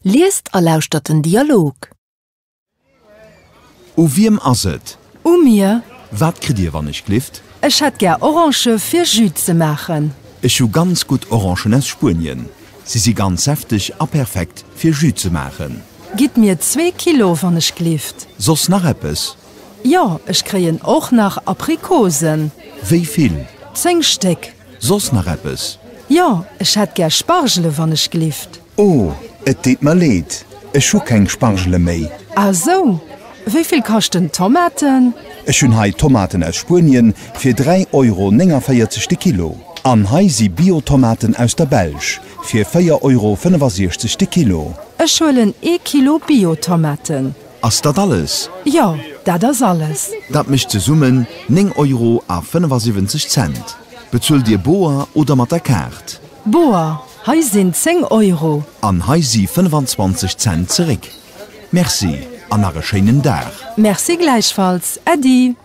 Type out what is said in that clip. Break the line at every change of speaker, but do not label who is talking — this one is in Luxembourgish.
Liest a lauschtert den Dialog.
U wiem ass et?
U mir.
Wat kritt Dir, wann ech glift?
Ech hätt gär Orangë fir Jus ze maachen.
Ech hu ganz gutt Orangen aus Spuenien. Si si ganz säfteg a perfekt fir Jus ze maachen.
Gitt mir zwee Kilo, wann ech glift.
Soss nach eppes?
Jo, ech kréien och nach Aprikosen.
Wéi vill?
10 Stéck.
Soss nach eppes?
Jo, ech hätt gär Spargele wann ech glift.
Oh, et deet mer leed, ech hu keng Spargele méi.
Ah sou, wéi vill kaschten d'Tomaten?
Ech hunn hei Tomaten aus Spuenien fir 3 Euro 49 de Kilo. An hei si Bio-Tomaten aus der Belsch fir 4 Euro 65 de Kilo.
Ech huelen ee Kilo Bio-Tomaten.
Ass dat alles?
Jo, dat ass alles.
Dat mécht zesummen 9 Euro a 75 Cent. Bezuelt Dir boer oder mat der Kaart?
Boer. Hei sinn 10 Euro.
An hei si 25 Cent zeréck. Merci an nach e schéinen Dag.
Merci gläichfalls. Äddi.